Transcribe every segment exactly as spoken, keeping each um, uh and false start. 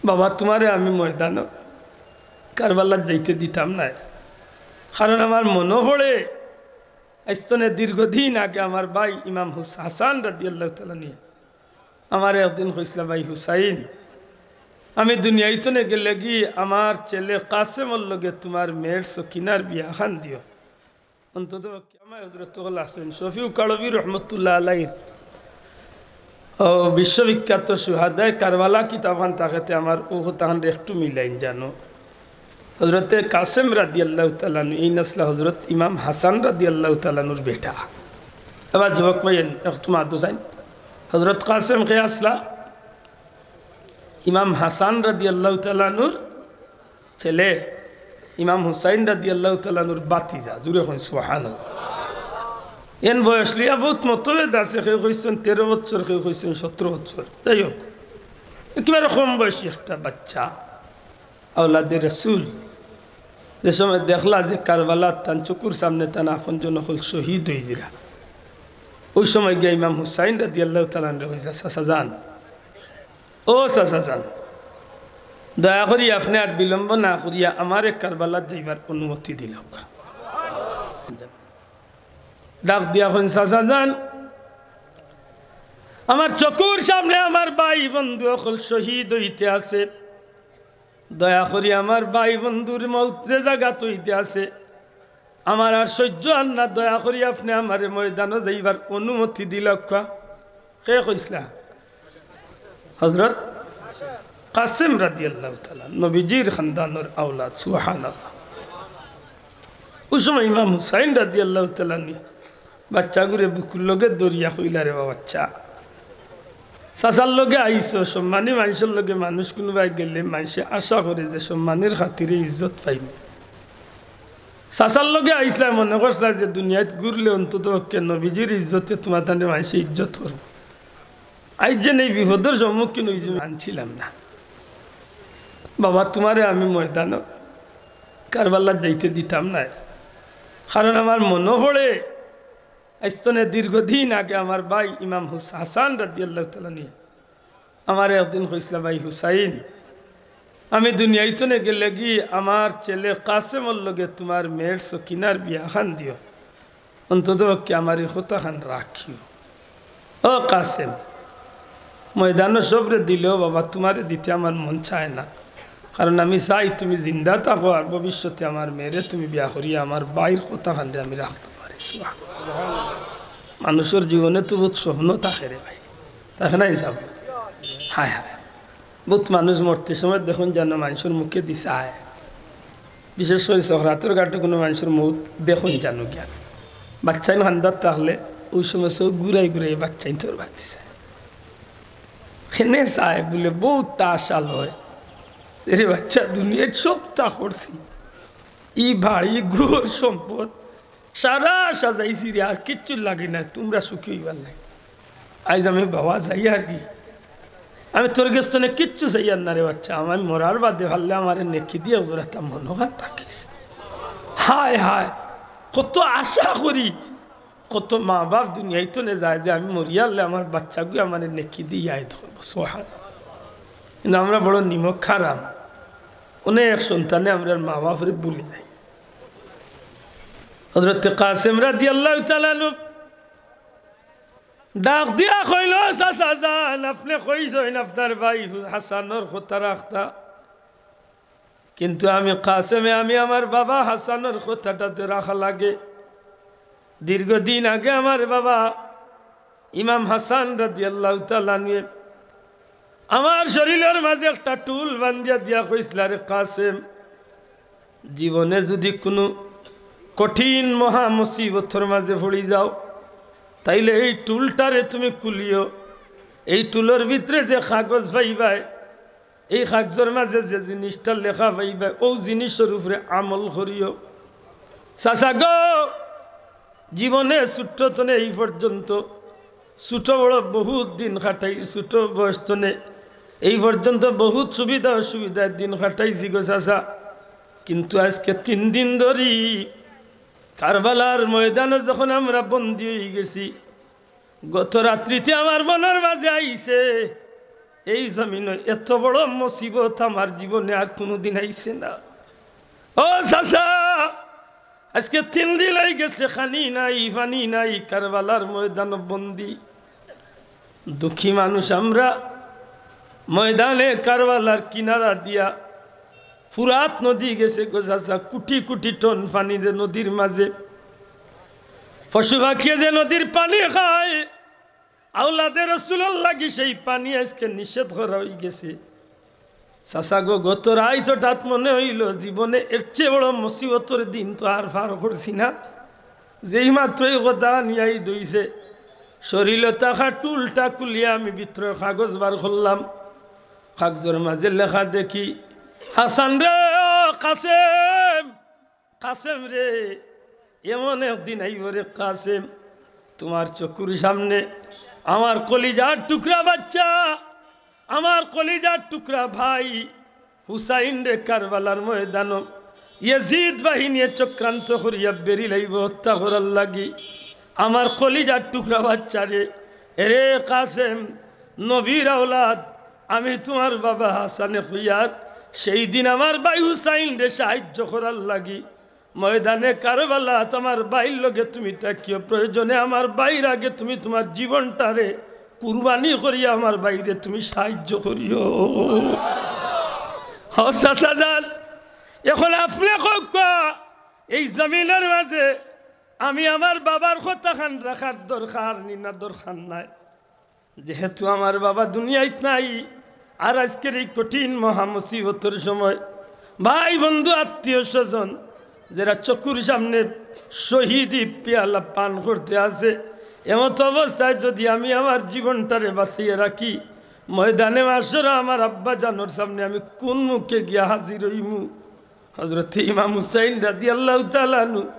বাবা, তুমারে আমি ময়দানো কারবালাত যাইতে দিতাম নায়, কারণ আমার মনো পড়ে, আইজ তনে দীর্ঘদিন আগে আমার ভাই ইমাম হুস-, হাসান রাদিয়াল্লাহু তাআলা আনহু আমারে একদিন কইছলা, "ভাই হুসাইন, আমি দুনিয়াইতনে গেলেগি আমার ছেলে কাসেমর লগে তুমার মেয়ের সকিনার বিয়াখান দিও।" অন্তত পক্ষে আমার হযরত অকল আছইন, শফিউ কারবী রহমতুল্লাহ আলাইহির, ও বিশ্ববিখ্যাত শুহাদায়ে কারবালা কিতাবখান থাকেতে আমার অউ কথাখানরে একটু মিলাইন জানো। হযরতে কাসেম রাদিয়াল্লাহু তাআলা আনহু এইন আছলা হযরত ইমাম হাসান রাদিয়াল্লাহু তাআলা আনহুর বেটা। এবার যুবক ভাইয়াইন, একটু মাতু চাইন। হযরত কাসেম কে আছলা? ইমাম হাসান রাদিয়াল্লাহু তাআলা আনহুর ছেলে, ইমাম হুসাইন রাদিয়াল্লাহু তাআলা আনহুর ভাতিজা। জুরে কইন সুবহানাল্লাহ। এন বয়স লইয়া বউত মতভেদ আছে, কেউ কইছইন তেরো বছর, কেউ কইছইন সতেরো বছর। যাই হোক, একেবারে কম বয়সী একটা বাচ্চা, আওলাদে রসুল। যে সময় দেখলা যে কারবালাত তান চকুর সামনে তান আপনজন অকল শহীদ অইযিরা, অউ সময় গিয়া ইমাম হুসাইন রাদিয়াল্লাহু তাআলা আনহুরে কইছে, "চাচা যান, ও চাচা যান, দয়া করি আপনে আর বিলম্ব না করিয়া আমারে কারবালাত যাইবার অনুমতি দিলাউক্কা।" ডাক দিয়া কইন, "চাচা যান, আমার চকুর সামনে আমার ভাই বন্ধু অকল শহীদ অইতে আছে, দয়া করি আমার ভাই বন্ধুর মউত যে জাগাত অইতে আছে, আমার আর সইজ্য আর না, দয়া করি আপনে আমারে ময়দানো যাইবার অনুমতি দিলাউক্কা।" কে কইছলা? হযরত কাসেম রাদিয়াল্লাহু তাআলা, নবীজির খানদানর আওলাদ, সুবহানাল্লাহ। অউ সময় ইমাম হুসাইন রাদিয়াল্লাহু তাআলা আনহু বাচ্চাগুরে বুকুর লগে ধরিয়া কইলা, "রে বাবা, বাচ্চা, চাচার লগে আইছো, সম্মানী মানষর লগে মানুষ কুনুবায় গেলে মানষে আশা করে যে সম্মানীর খাতিরে ইজ্জত পাইবে। চাচার লগে আইছলায়, মনে করছলায় যে দুনিয়াত ঘুরলে অন্তত পক্ষে নবীজির ইজ্জতে তুমাতানরে মানষে ইজ্জত করবো। আইজ যেন এই বিপদর সম্মুখীন অইছি, মানছিলাম না। বাবা, তুমারে আমি ময়দানো কারবালাত যাইতে দিতাম নায়, কারণ আমার মনো পড়ে, আইজ তনে দীর্ঘদিন আগে আমার ভাই ইমাম হুস-, হাসান রাদিয়াল্লাহু তাআলা আনহু আমারে একদিন কইছলা, 'ভাই হুসাইন, আমি দুনিয়াইতনে গেলেগি আমার ছেলে কাসেমর লগে তুমার মেয়ের সকিনার বিয়াখান দিও, অন্তত পক্ষে আমার ই কথাখান রাখিও। ও কাসেম, ময়দানো সবরে দিলেও বাবা তুমারে দিতে আমার মন চায় না, কারণ আমি চাই তুমি জিন্দা থাকো আর ভবিষ্যতে আমার মেয়েরে তুমি বিয়া করিয়া আমার ভাইর কথাখানরে আমি রাখতাম পারি।'" সুবহানাল্লাহ। মানষর জীবনে তো বউত স্বপ্ন থাকে রে ভাই, থাকে না হিসাব? হায় হায়, বউত মানুষ মরতে সময় দেখইন জানো মানষর মুখেদি চায়, বিশেষ করি সকরাতর ঘাটো কুনু মানষর মউত দেখইন জানো গিয়া, বাচ্চাইন কান্দাত থাকলে অউ সময় চউখ ঘুরাই ঘুরাই বাচ্চাইনতর বায়দি চায়। কেনে চায় বুলে বউত আশা লয়, এরে বাচ্চা দুনিয়াত সবতা করছি, ই বাড়ি ঘর সম্পদ সারা সাজাইছি রে, আর কিচ্ছু লাগে না, তুমরা সুখী অইবার লাগি। আইজ আমি বাবা যাইয়ার গি, আমি তোর গেছ তনে কিচ্ছু চাইয়ার না রে বাচ্চা, আমি মরার বাদে পারলে আমারে নেকি দিয়া গুজরাতা মনো খান রাখিস। হায় হায়, কত আশা করি, কত মা বাপ দুনিয়াইতনে যায় যে আমি মরিয়ারলে আমার বাচ্চাগুয়ে আমারে নেকি দিয়া ইয়াদ করবো। সুবহানাল্লাহ। কিন্তু আমরা বড় নিমক হারাম, অনেক সন্তানে আমরার মা বাপরে ভুলি যাই। হযরতে কাসেম রাদিয়াল্লাহু তাআলা আনহু ডাক দিয়া কইলো, "চাচা যান, আপনে কইছইন আপনার ভাই হাসানর কথা রাখতা, কিন্তু আমি কাসেমে, আমি আমার বাবা হাসানর কথাটা তো রাখা লাগে। দীর্ঘদিন আগে আমার বাবা ইমাম হাসান রাদিয়াল্লাহু তাআলা আনহু আমার শরীলর মাঝে একটা টুল বান্ধিয়া দিয়া কইছলা, 'রে কাসেম, জীবনে যুদি কুনু কঠিন মহা মুসিবতর মাঝে পড়ি যাও, তাইলে এই টুলটারে তুমি খুলিও, এই টুলর ভিতরে যে কাগজ পাইবায়, এই কাগজর মাঝে যে জিনিসটা লেখা পাইবায়, অউ জিনিসর উপরে আমল করিও।'" চাচা গো, জীবনে ছোট্ট তনে এই পর্যন্ত, ছোট বড় বহুত দিন কাটাই, ছোট বয়স তনে এই পর্যন্ত বহুত সুবিধা অসুবিধায় দিন কাটাইছি গো চাচা। কিন্তু আজকে তিন দিন ধরি কারবালার ময়দানো যখন আমরা বন্দী অইগেছি, গত রাত্রিতে আমার মনর মাঝে আইছে, এই জমিনো এত বড় মুসিবত আমার জীবনে আর কোনোদিন আইছে না। ও চাচা, আজকে তিন দিন অই গেছে, খানি নাই, পানি নাই, কারবালার ময়দানো বন্দি। দুঃখী মানুষ আমরা। ময়দানে কারবালার কিনারা দিয়া ফুরাত নদী গেছে গো চাচা, কোটি কোটি টন পানি যে নদীর মাঝে। পশু পাখিয়ে যে নদীর পানি খায়, আওলাদে রসুলর লাগি সেই পানি আজকে নিষেধ করা অই গেছে। চাচা গো, গত রাইত হঠাৎ মনে অইলো, জীবনে এর চেয়ে বড় মুসিবতর দিন তো আর পার করছি না। যেই মাত্র এই কথা নিয়াই দইছে, শরীলো থাকা টুলটা খুলিয়া আমি ভিতরর কাগজ বার করলাম। কাগজর মাঝে লেখা দেখি, "হাসান রে, ও কাসেম, কাসেম রে, এমন একদিন আইবো রে কাসেম, তুমার চকুর সামনে আমার কলিজার টুকরা বাচ্চা, আমার কলিজার টুকরা ভাই হুসাইন রে কারবালার ময়দানো ইয়াজিদ বাহিনীয়ে চক্রান্ত করিয়া বেড়ি লাইবো হত্যা করার লাগি। আমার কলিজার টুকরা বাচ্চা রে, এরে কাসেম, নবীর আওলাদ, আমি তুমার বাবা হাসানে কইয়ার, সেই দিন আমার ভাই হুসাইন রে সাহায্য করার লাগি ময়দানে কারবালাত আমার ভাইর লগে তুমি থাকিও, প্রয়োজনে আমার ভাইর আগে তুমি তুমার জীবনটারে কুরবানি করিয়া আমার ভাইরে তুমি সাহায্য করিও।" হ চাচা যান, এখন আপনে কউক্কা, এই জমিনর মাঝে আমি আমার বাবার কথাখান রাখার দরকার নি না দরকার নাই? যেহেতু আমার বাবা দুনিয়াত নাই, আর আজকের এই কঠিন মহা মুসিবতর সময় ভাই, বন্ধু, আত্মীয় স্বজন যেরা চকুর সামনে শহীদি পেয়ালা পান করতে আছে, এমত অবস্থায় যদি আমি আমার জীবনটারে বাঁচিয়ে রাখি, ময়দানে মাশরা আমার আব্বা জানর সামনে আমি কোন মুখে গিয়া হাজির অইমু? হযরতে ইমাম হুসাইন রাদিয়াল্লাহু তাআলা আনহু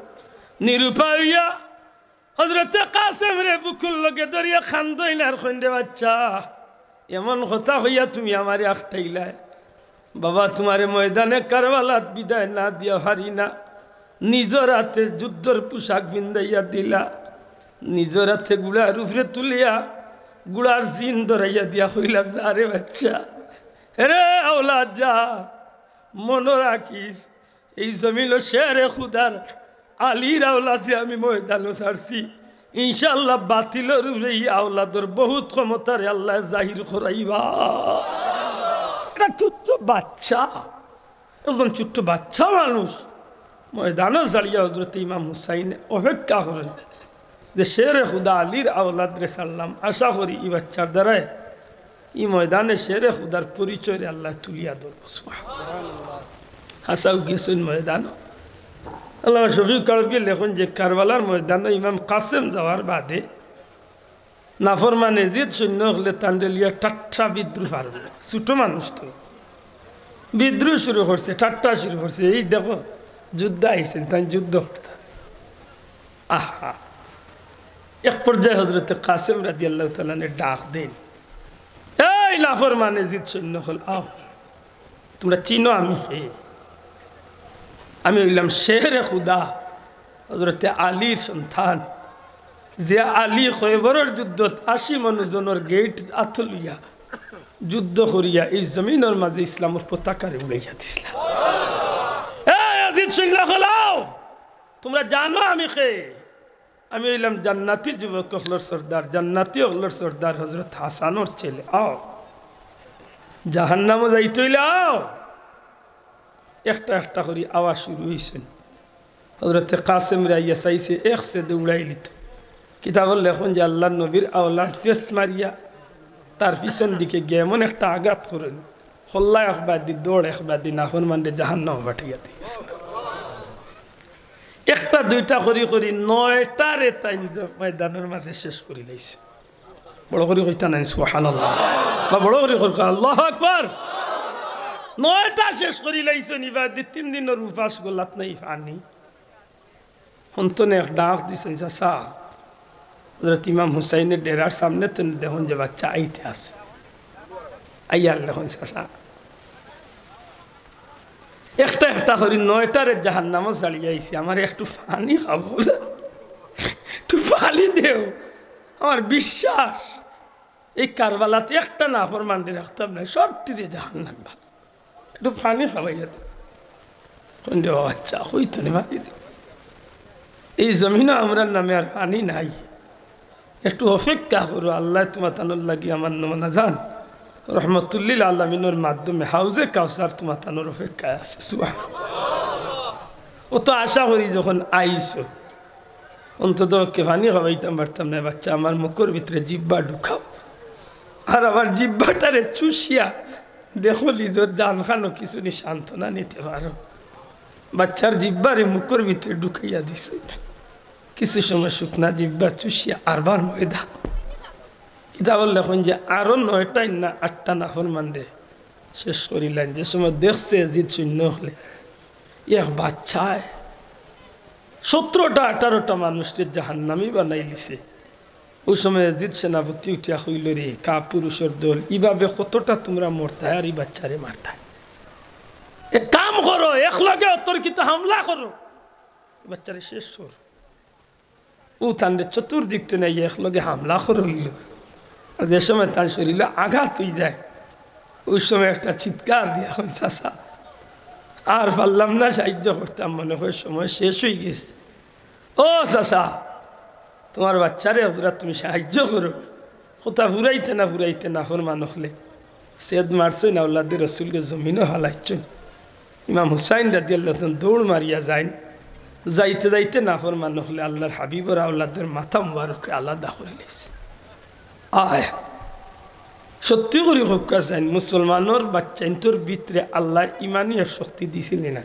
নিরুপায় অইয়া হযরতে কাসেমরে বুকুর লগে ধরিয়া কান্দইন আর কইন, "রে বাচ্চা, এমন কথা কইয়া তুমি আমারে আটকাইলায়। বাবা তুমারে ময়দানে কারবালাত বিদায় না দিয়া পারি না, নিজর আতে যুদ্ধর পোশাক পিন্দাইয়া দিলা, নিজর আতে ঘুড়ার উপরে তুলিয়া ঘুড়ার জিন ধরাইয়া দিয়া কইলা, 'যা রে বাচ্চা, এরে আওলাদ যা, মনো রাখিস, এই জমিনো শেরে খুদার আলীর আওলাদরে আমি ময়দানো ছাড়ছি। ইনশাআল্লাহ বাতিলর উপরে ই আওলাদর বহুত ক্ষমতারে আল্লায় জাহির করাইবা।'" এটা ছোট্ট বাচ্চা, একজন ছোট্ট বাচ্চা মানুষ ময়দানো ছাড়িয়া হযরতে ইমাম হুসাইনে অপেক্ষা করইন যে শেরে খুদা আলীর আওলাদরে ছাড়লাম, আশা করি ই বাচ্চার দ্বারায় ই ময়দানে শেরে খুদার পরিচয়রে আল্লায় তুলিয়া ধরবো। সুবহানাল্লাহ। হাছাউ গেছইন ময়দানো। আল্লামা শফিউল কারবী লেখইন যে কারবালার ময়দানো ইমাম কাসেম যাওয়ার বাদে নাফরমান এজিদ সৈন্য অকলে তানরে লইয়া ঠাট্টা বিদ্রুপ আরম্ভ। ছোট মানুষ তো। বিদ্রুপ শুরু করছে, ঠাট্টা শুরু করছে, "এই দেখো, যুদ্ধ আইছইন, তাইন যুদ্ধ করতা।" আহা। এক পর্যায়ে হযরতে কাসেম রাদিয়াল্লাহু তাআলা আনহু ডাক দেইন, "এই নাফরমান এজিদ সৈন্য অকল, আও।" তুমরা চিনো আমি কে? আমি অইলাম শেরে খুদা, হযরতে আলীর সন্তান, যে আলী খয়বরর যুদ্ধত আশি মন ওজনর গেইট আতো লইয়া যুদ্ধ করিয়া এই জমিনর মাঝে ইসলামর পতাকারে উড়াইয়া দিছলা। এ ইয়াজিদ সৈন্য অকল, তুমরা জানো আমি কে? আমি অইলাম জান্নাতি যুবক অকলর সর্দার, জান্নাতি অকলর সর্দার হযরত হাসানর ছেলে। আও, জাহান্নামো যাইতে অইলে আও। একটা একটা করি আওয়া শুরু অইছে। হযরতে কাসেমরে আইয়া চাইছে, এক ছেদে উড়াইলিতো। কিতাবো লেখইন যে আল্লার নবীর আওলাদ ফেস মারিয়া তার পিছন দিকে গিয়া এমন একটা আঘাত করইন, কল্লা একবাদি, দৌড় একবাদি, নাফরমানরে জাহান্নামো পাঠাইয়া দিছে। একটা দুইটা করি করি নয়টারে তাইন ময়দানর মাঝে শেষ করিলাইছে। বড় করি কইতা নায় সুবহানাল্লাহ। বা বড় করি কউক্কা আল্লাহু আকবার। নয়টা শেষ করিলাইছে নি বা, দুই তিন দিনর উপাস গলাত নাই পানি। হন্তনে এক ডাক দিছইন, "চাচা, হযরত ইমাম হুসাইনর ডেরার সামনে তনে দেখইন যে বাচ্চা আইতে আছে।" আইয়া লেখইন, "চাচা, একটা একটা করি নয়টারে জাহান্নামো ছাড়িয়া আইছি, আমারে একটু পানি খাবো, একটু পানি দেও, আমার বিশ্বাস।" এই কারবালাত একটা নাফরমানরে রাখতাম না, সবটিরে জাহান্নাম বানাইলাম। একটু পানি খাওয়াইয়া দে। কইন রে বাবা, আচ্ছা, কই তো নি মারি দে। এই জমিনো আমরার নামে আর পানি নাই। একটু অপেক্ষা করো, আল্লায় তুমাতানর লাগি আমার নমুনা জান রহমতুল্লিল আলামিনর মাধ্যমে হাউজে কাউসার তুমাতানর অপেক্ষায় আছে। সুবহানাল্লাহ। অত আশা করি যখন আইছো, অন্তত ওকে পানি খাওয়াইতাম পারতাম না, বাচ্চা আমার মুখর ভিতরে জিব্বা ঢুকাও। আর আমার জিব্বাটারে চুষিয়া দেখো, নিজর জানখানো কিছু নি সান্ত্বনা নিতে পারো। বাচ্চার জিব্বারে মুখর ভিতরে ঢুকাইয়া দিছে। কিছু সময় শুকনা জিব্বা চুষিয়া আরবার ময়দা। কিতাবর লেখইন যে আরো নয়টাইন না আটটা নাফরমানরে শেষ করিলাইন। যে সময় দেখছে এজিদ সৈন্য অকলে, এক বাচ্চায় সতেরোটা আঠারোটা মানুষরে জাহান্নামী বানাইলিছে। অউ সময় এজিদ সেনাপতি উঠিয়া কইল, রে কাপুরুষর দল, ইভাবে কতটা তুমরা মরতায় আর ই বাচ্চারে মারতায়? এক কাম করো, একলগে অতর্কিত হামলা করো, ই বাচ্চারে শেষ করো। অউ তানরে চতুর্দিক তনে একলগে হামলা করইল। আর যে সময় তান শরীলো আঘাত অইযায়, অউ সময় একটা চিৎকার দিয়া কয়, চাচা, আর পারলাম না সাহায্য করতাম, মনে কয় সময় শেষ অইগেছে। ও চাচা, তুমার বাচ্চারে হজরত তুমি সাহায্য করো। কথা ফুরাইতে না ফুরাইতে নাফরমান অকলে ছেদ মারছইন, আওলাদে রসুলরে জমিনো ফালাইছইন। ইমাম হুসাইন রাদিয়াল্লাহু আনহু দৌড় মারিয়া যাইন। যাইতে যাইতে নাফরমান অকলে আল্লার হাবিবর আওলাদর মাথা মুবারকরে আলাদা করিলিছে। আয়, সত্যি করি কউক্কা চাইন, মুসলমানর বাচ্চাইন্তর ভিতরে আল্লায় ইমানি এক শক্তি দিছিল নি না?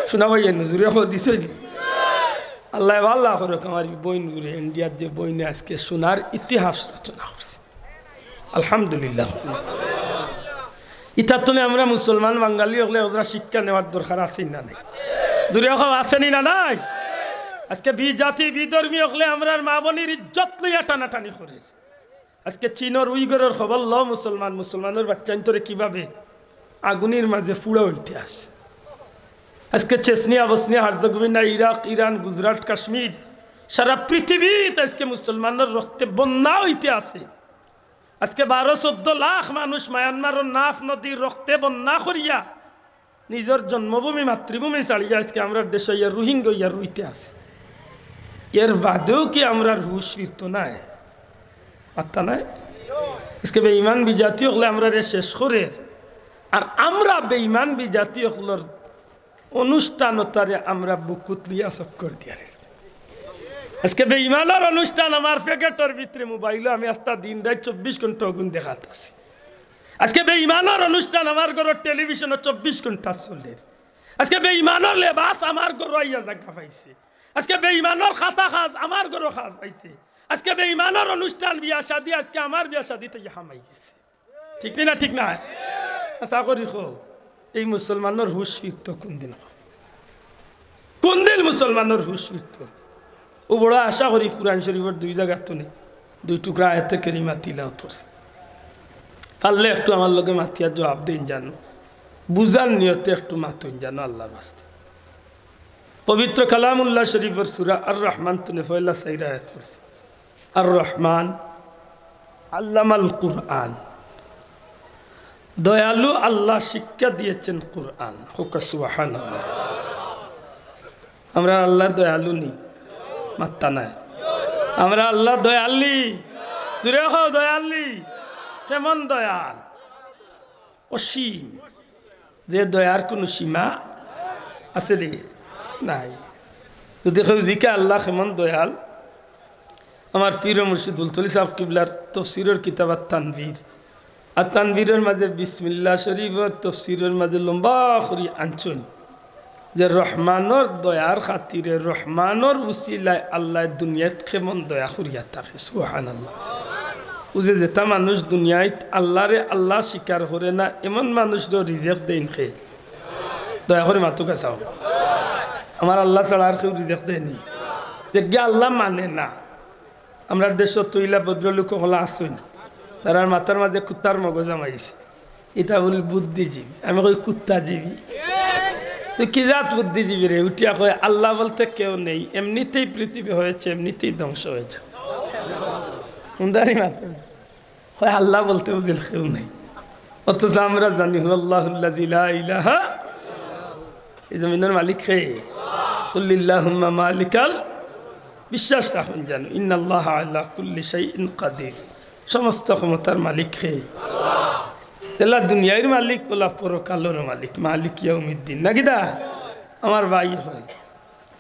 শুনা ভাই, নজরে কও দিছিল নি? আল্লায় ভালা করউক আমার ই বইনগুরে, ইন্ডিয়ার যে বইনে আজকে সোনার ইতিহাস রচনা করছে। আলহামদুলিল্লাহ। ইতার তনে আমরা মুসলমান বাঙালি অকলে ওজরা শিক্ষা নেওয়ার দরকার আছে না নাই? জুরে কও আছে নি না নাই? আজকে বিজাতি বিধর্মী অকলে আমরার মা বইনর ইজ্জত লইয়া টানাটানি করের। আজকে চীনর উইগরর খবর লও মুসলমান, মুসলমানর বাচ্চাইন্তরে কিভাবে আগুনির মাঝে ফুড়া অইতে আছে। আজকে Chechnya, Bosnia, Herzegovina, Iraq, Iran, Gujarat, Kashmir, সারা পৃথিবীত আজকে মুসলমানর রক্তে বন্যা অইতে আছে। আজকে বারো চৌদ্দ লাখ মানুষ মায়ানমারর নাফ নদীর রক্তে বন্যা করিয়া নিজর জন্মভূমি, মাতৃভূমি ছাড়িয়া আজকে আমরার দেশো আইয়া রোহিঙ্গা অইয়া রইতে আছে। এর বাদেও কি আমরার হুশ ফিরতো নায়? মাত্তা নাই? আজকে বেঈমান বিজাতি অকলে আমরারে শেষ করের, আর আমরা বেঈমান বিজাতি অকলর অনুষ্ঠান অতারে আমরা বুকুত লইয়া চক্কর দিয়ার। আজকে বেঈমানর অনুষ্ঠান আমার পকেটর ভিতরে মোবাইলো আমি আস্তা দিন রাইত চব্বিশ ঘন্টা অগুন দেখাত আছি। আজকে বেঈমানর অনুষ্ঠান আমার ঘরর টেলিভিশনো চব্বিশ ঘন্টা চলের। আজকে বেঈমানর লেবাস আমার ঘরো আইয়া জাগা পাইছে। আজকে বেঈমানর খাতা খাজ আমার ঘরো খাজ পাইছে। আজকে বেঈমানর অনুষ্ঠান বিয়া শাদি আজকে আমার বিয়া শাদিত আইয়া হামাই গেছে। ঠিক নি না? ঠিক না? আশা করি কও, এই মুসলমানর হুশ ফিরতো কুনদিন? কও, কুনদিন মুসলমানর হুশ ফিরতো? অউ বড় আশা করি কুরআন শরীফর দুই জাগাত তনে দুই টুকরা আয়াতে কারিমা তিলাওয়াত করছি। পারলে একটু আমার লগে মাতিয়া জবাব দেইন জানো, বুঝার নিয়তে একটু মাতইন জানো আল্লার ওয়াস্তে। পবিত্র কালামুল্লাহ শরীফর সূরা আর রহমান তনে পয়লা চাইর আয়াত পড়ছি। আর রহমান আল্লামাল কুরআন, দয়ালু আল্লাহ শিক্ষা দিয়েছেন কুরআন। কউক্কা সুবহানাল্লাহ। আমরার আল্লাহ দয়ালু নি? মাত্তা নাই। আমরার আল্লাহ দয়াল নি? জুরে কও দয়াল নি? কেমন দয়াল? অসীম। যে দয়ার কুনু সীমা আছে রে? নাই। যদি কেউ জিকে আল্লাহ কেমন দয়াল, আমার পীর মুর্শিদ ফুলতলী ছাব কিবলার তফসিরর কিতাব আত তানবীর, আর তানবীরর মাঝে বিসমিল্লাহ শরীফর তফসিরর মাঝে লম্বা করি আনছইন যে রহমানর দয়ার খাতিরে, রহমানর উসিলায় আল্লায় দুনিয়াত কেমন দয়া করিয়া থাকে। সুবহানাল্লাহ। অউ যে যেতা মানুষ দুনিয়াত আল্লারে আল্লাহ স্বীকার করে না, এমন মানুষরেও রিজেক দেইন কে? দয়া করি মাতউক্কা চাও। আমার আল্লাহ ছাড়া আর কেউ রিজেক দেয় নি? যেগিয়ে আল্লাহ মানে না, আমরার দেশো তো ইলা ভদ্রলোক অকল আছইন, তারার মাথার মাঝে কুত্তার মগজ হামাইছে। ইতা বুলে বুদ্ধিজীবী। আমি কই, "কুত্তাজীবী?" তুই কি জাত বুদ্ধিজীবী রে? উঠিয়া কয়, "আল্লাহ বলতে কেউ নেই, এমনিতেই পৃথিবী হয়েছে, এমনিতেই ধ্বংস হয়েছে।" হুন্ডারি মাথা। কয়, "আল্লাহ বলতে বুঝিল কেউ নাই।" অথচ আমরা জানি, "হুয়াল্লাহুল্লাযী লা ইলাহা।" এই জমিনর মালিক কে? "কুলিল্লাহুম্মা মালিকাল।" বিশ্বাস রাখুন যেন, "ইন্নাল্লাহা আলা কুল্লি শাইইন কাদির।" সমস্ত ক্ষমতার মালিক কে? যেলা দুনিয়ার মালিক, ওলা পরকালর মালিক, মালিক ইয়াউমিদ্দিন। নাকি দা? আমার ভাই হয়।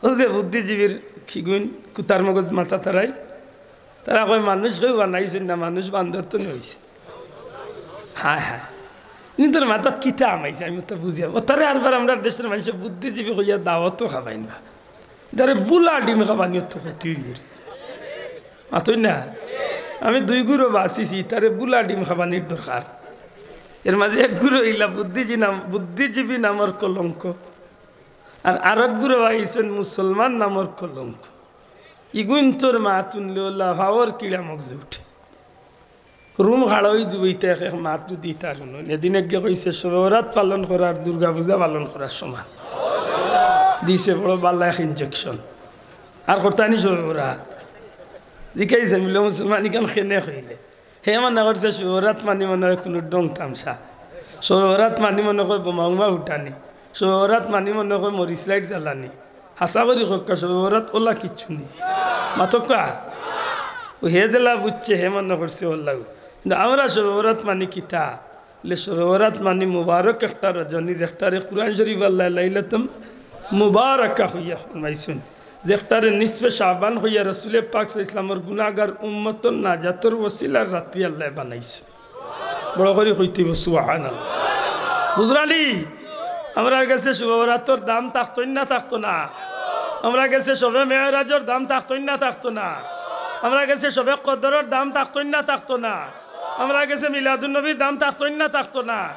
ও যে বুদ্ধিজীবীর খিগুইন, কুতার মগজ মাথা তারাই, তারা কয়, "মানুষ কেউ বানাইছইন না, মানুষ বান্দর তো নইছে।" হায় হায়, কিন্তু মাথাত কিতা হামাইছে, আমি তো বুঝিয়ার। ও তারে আরবার আমরার দেশর মানষে বুদ্ধিজীবী কইয়া দাওয়াতও খাবাইন না, তারে বুলা ডিম খাবানি তো ক্ষতি অইবো রে। মাতইন না, আমি দুই গুরু বাঁচিছি, তারে বুলা ডিম খাবানির দরকার। এর মাঝে এক গুরু অইলা বুদ্ধিজী নাম, বুদ্ধিজীবী নামর কলঙ্ক, আর আরক গুরু বাঁচিছইন মুসলমান নামর কলঙ্ক। ইগুইন্তর মাত হুনলে ওলা ফাওর কিড়া মগজে উঠে। রুম খাড়া অই দুবইতে এক এক মাত যদি তার হুনইন। এদিন একগে কইছে, "শবে বরাত পালন করা আর দুর্গা পূজা পালন করার সমান।" দিছে বড় বালা এক ইনজেকশন। আর করতানি শবে বরাত। জিকাইছে, "মিলে মুসলমান ইখান কেনে কইলে?" হে মানা করছে, "শবে বরাত মানি মনে কয় কুনু ঢং তামশা। শবে বরাত মানি মনে কয় বোমা উমা ফুটানি। শবে বরাত মানি মনে কয় মরিচ লাইট জ্বালানি।" হাছা করি কউক্কা, শবে বরাত ওলা কিচ্ছু নি। মাতউক্কা। ও হে যেলা বুঝছে, হে মনে করছে ওলা। কিন্তু আমরা শবে বরাত মানি কিতা? বলে, শবে বরাত মানি মুবারক একটা রজনী, যেটারে কুরআন শরীফ আল্লায় লাইলাতুল মুবারাকা কইয়া ফরমাইছইন, যেটারে নিসফে শাবান কইয়া রসুলে পাক সাল্লাল্লাহু আলাইহি ওয়াসাল্লামর গুনাহগার উম্মতর নাজাতর ওসিলার রাতি আল্লায় বানাইছইন। বড় করি কইতে অইবো, সুবহানাল্লাহ। বুঝরানি? আমরার গেছে শবে বরাতর দাম থাকতইন না থাকতো না? আমরার গেছে শবে মেরাজর দাম থাকতইন না থাকতো না? আমরার গেছে শবে কদরর দাম থাকতইন না থাকতো না? আমরার গেছে মিলাদুন নবীর দাম থাকতইন না থাকতো না?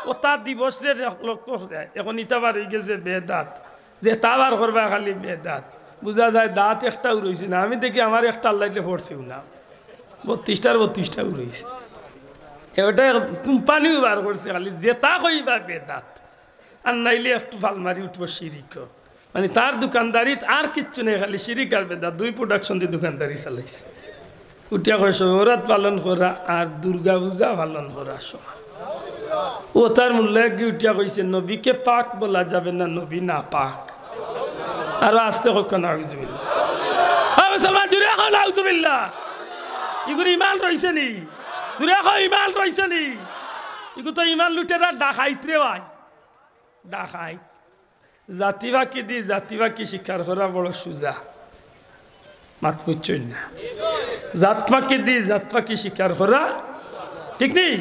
ওতা দিবসরে লক্ষ্য করে। এখন ইতা বার অইগেছে বেদাত। যেতা বার করবা খালি বেদাত। বুঝা যায় দাত একটাও রইছে না। আমি দেখি আমার একটা আল্লাইলে পড়ছেও না। বত্রিশটার বত্রিশটাও রইছে। এটা কোম্পানিও বার করছে খালি যেতা কইবা বেদাত। আর নাইলে একটু ফাল মারি উঠবো শিরিক। মানে তার দোকানদারিত আর কিচ্ছু নাই, খালি শিরিক আর বেদাত। দুই প্রোডাকশন দি দোকানদারি চালাইছে। উঠিয়া কয়, "শবে বরাত পালন করা আর দুর্গা পূজা পালন করা সমান।" ও তার মোল্লায় গিয়া উঠিয়া কইছে, "নবীকে পাক বলা যাবে না, নবী নাপাক।" আরো আস্তে কউক্কা, "নাউজুবিল্লাহ।" আরে মুসলমান, জুরে কও, "নাউজুবিল্লাহ।" ইগুর ইমান রইছে নি? জুরে কও, "ইমান রইছে নি?" ইগু তো ইমান লুটেরা ডাকাইত রে ভাই, ডাকাইত। জাতি পাখি দি জাতি পাখি শিকার করা বড় সুজা। মাত বুঝছইন না? জাত পাখি দি জাত পাখি শিকার করা, ঠিক নি?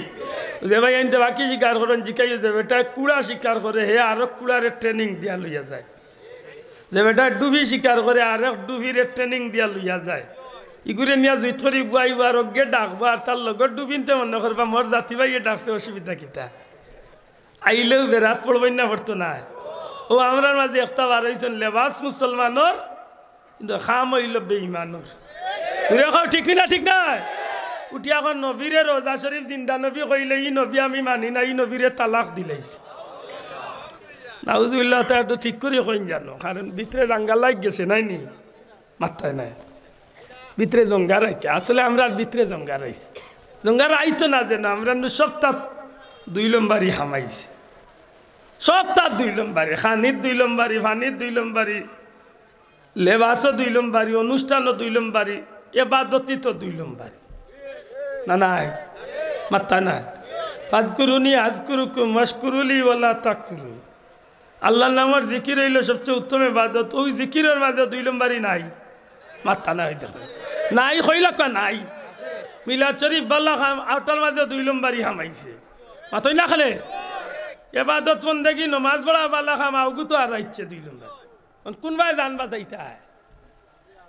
যে ভাইয়াইন্তে পাখি শিকার করইন, জিকাইও যে বেটায় কুড়া শিকার করে, হে আরক কুড়ারে ট্রেনিং দিয়া লইয়া যায়। যে বেটায় ডুবি শিকার করে, আরক ডুবিরে ট্রেনিং দিয়া লইয়া যায়। ইগুরে নিয়া জুইত করি বুয়াইবো আর অগ্গে ডাকবো, আর তার লগর ডুবিন্তে মনে করবা, "মোর জাতি ভাইয়ে ডাকছে, অসুবিধা কিতা?" আইলেও বেদাত পড়বো না, পড়তো নায়। ও আমরার মাঝে একটা বার অইছইন, লেবাস মুসলমানর, কিন্তু কাম অইলো বেইমানর। জুরে কও, ঠিক নি না, ঠিক নায়? উঠিয়া কয়, "নবীরে রোজা শরীফ জিন্দা নবী কইলে ই নবী আমি মানি না, ই নবীরে তালাক দিলাইছি।" নাউজুবিল্লাহ, তা একটু ঠিক করি কইন জানো, কারণ ভিতরে জাঙ্গা লাগি গেছে, নায় নি? মাত্তায় নায়। ভিতরে জঙ্গা রাইছে। আসলে আমরার ভিতরে জঙ্গা রাইছে। জঙ্গা রাইতো না যেন, আমরা নু সবতাত দুই লম্বারি হামাইছে। সবতাত দুই লম্বারি, খানিত দুই লম্বারি, পানিত দুই লম্বারি, লেবাসও দুই লম্বারি, অনুষ্ঠানও দুই লম্বারি, এবাদতিত দুই লম্বারি। না নাই? মাত্তা নাই। "ফাজকুরুনি আযকুরুকুম ওয়াশকুরুলি ওয়ালা তাকফুরুন।" আল্লাহর নামর জিকির অইলো সবচেয়ে উত্তম ইবাদত। ওই জিকিরর মাঝে দুই লম্বারি নাই, মাত্তা নাই, দেখো। নাই কইলা কয় নাই। মিলাদ শরীফ বালা কাম, অটার মাঝে দুই লম্বারি হামাইছে। মাতইন না কেনে? এবাদত বন্দেগি, নমাজ পড়া বালা কাম, অগু তো আর আইছে দুই লম্বারি। অখন কুনবায় জান বাচাইতায়?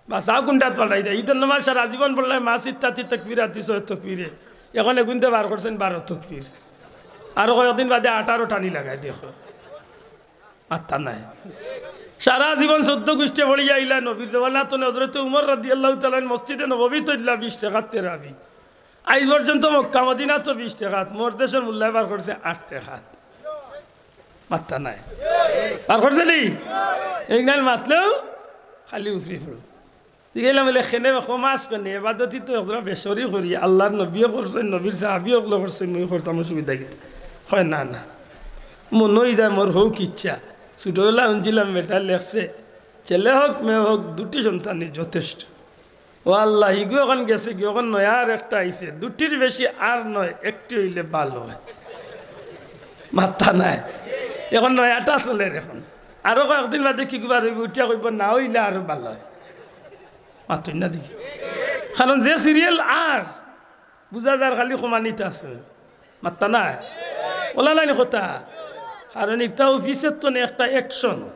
বাচাও কুনটাত পাল্টাই দেয়। ইদর নমাজ সারা জীবন পড়লায় মাসির তাতি তকবিরাতি ছয় তকবিরে। অখন এগুনতে বার করছইন বারো তকবির। আরো কয়েকদিন বাদে আঠারো টানি লাগাই দেখো। মাত্তা নাই। সারা জীবন চৌদ্দ গুষ্টি পড়িয়া আইলা নবীর জমানাত, হযরতে উমর রাদিয়াল্লাহু তাআলা আনহু মসজিদে নববীত অইলা বিশ রেকাত তেরাবি। আইজ পর্যন্ত মক্কা মদিনাত বিশ রেকাত, মোর দেশর মোল্লায় বার করছে আট রেকাত। মাত্তা নাই। বার করছে নি? ইগনাইল মাতলেও খালি উফরি ফুড়ো। জিগাইলাম, বলে, "কেনে বা কমাস কেনে? এবাদতই তো একজরা বেশরি করি, আল্লার নবীও করছইন, নবীর সাহাবী অকলে করছইন, মুইও করতাম, অসুবিধা কিতা?" কয়, "না, না, মনো অই যায় মোর হউক ইচ্ছা।" ছোটবেলা হুনছিলাম, বেটায় লেখছে, "ছেলে হোক মেয়ে হোক, দুটি সন্তানই যথেষ্ট।" ও আল্লাহ, হিগু অখন গেছেগি, অখন নয়া আর একটা আইছে, দুটির বেশি আর নয়, একটি অইলে ভালা অয়। মাত্তা নাই, অখন নয়াটা চলের। অখন আরো কয়েকদিন বাদে কিগু বার অইবো, উঠিয়া কইবো, "না অইলে আরো ভালা অয়।" মাতইন না দেখি, কারণ যে সিরিয়াল আর বুঝা যার খালি কমানিত আছে, মাত্তা নাই, অলা নায়নি কথা। কারণ ইটা অফিসর তনে একটা অ্যাকশন,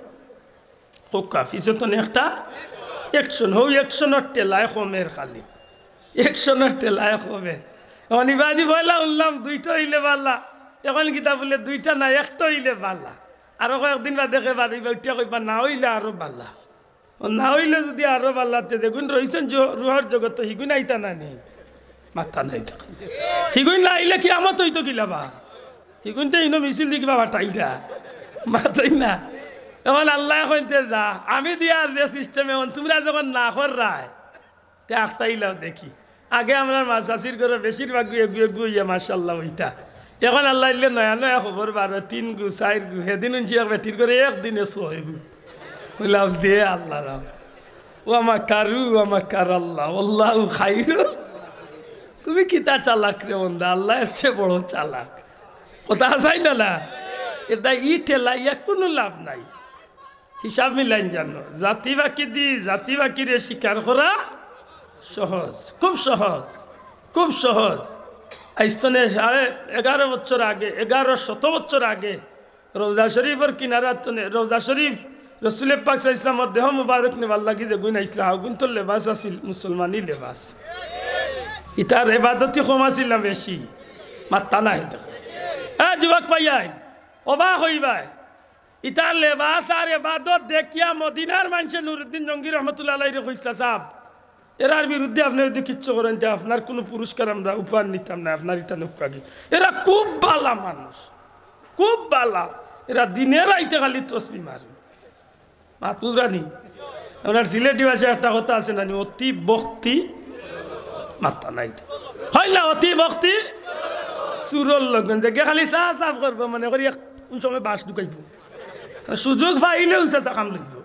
খোকা, অফিসর তনে একটা অ্যাকশন, হউ অ্যাকশনর ঠেলায় কমের খালি, অ্যাকশনর ঠেলায় কমের। অখন ইবাদি পয়লা হুনলাম দুইটা অইলে ভালা, অখন কিতা বুলে দুইটা না, একটা অইলে ভালা। আরো কয়েকদিন বাদে কে বাড়ি উঠিয়া কইবা, "না অইলে আরো ভালা।" ও না অইলে যুদি আরো ভালা, তে যেগুইন রইছইন জ-, রুহর জগতো, হিগুইন আইতা না নি? মাত্তা নাই তো। হিগুইন না আইলে কিয়ামত অইতো কিলা বা? হিগুইন তো ইনো মিছিল দি কিবা ফাটাইরা। মাতইন না। অখন আল্লায় কইন তে যা, আমি দিয়ার যে সিস্টেমে, অখন তুমরা যখন না কররায়, তে আখটাইলাও দেখি। আগে আমরার মা চাচির ঘরো বেশিরভাগগু এগু এগু অইয়া মাশাআল্লাহ অইতা। অখন আল্লায় দিলে নয়া নয়া খবর বারো, তিনগু, চাইরগু, হেদিন হুনছি এক বেটির ঘরো একদিনে ছয়গু। কইলাম, "দে আল্লাহ রাম।" "ওয়া মাকারু ওয়া মাকারাল্লাহ, ওয়াল্লাহু খাইরু।" তুমি কিতা চালাক রে বন্দা, আল্লাহ এর চেয়ে বড় চালাক। কথা আছে না, না? এটা ই ঠেলাইয়া কুনু লাভ নাই। হিসাব মিলাইন জানো, জাতি বাকি দি, জাতি বাকিরে স্বীকার করা সহজ, খুব সহজ, খুব সহজ। আইজ তনে সাড়ে এগারো বছর আগে, এগারো শত বছর আগে রওজা শরীফর কিনারাত তনে, রওজা শরীফ, রসুলে পাক সাল্লাল্লাহু আলাইহি ওয়াসাল্লামর দেহ মুবারক নেবার লাগি যেগুইন আইছলা, অগুইনতর লেবাস আছিল মুসলমানি লেবাস। ইতার এবাদতি কম আছিল না বেশি? মাত্তা নাই। এ যুবক ভাইয়াইন, অবাক অইবায়। ইতার লেবাস আর এবাদত দেখিয়া মদিনার মানষে নুরুদ্দিন জঙ্গি রহমতুল্লাহ আলাইহিরে কইছলা, "সাব, এরার বিরুদ্ধে আপনে যুদি কিচ্ছু করইন, তে আপনার কুনু পুরস্কার আমরা উপহার নিতাম না, আপনার ইতা নৌকাগি। এরা খুব ভালা মানুষ, খুব ভালা। এরা দিনে রাইতে খালি তসবি মারে।" মাত বুঝরা নি? আপনার সিলেটি ভাষায় একটা কথা আছে না নি, "অতি ভক্তি।" মাত্তা নাই। অয় না, "অতি ভক্তি চুরর লক্ষণ।" যেগিয়ে খালি সাফ সাফ করবো, মনে করি এক কোন সময় বাঁশ ঢুকাইবো। সুযোগ পাইলেউ চাচা কাম লইবো।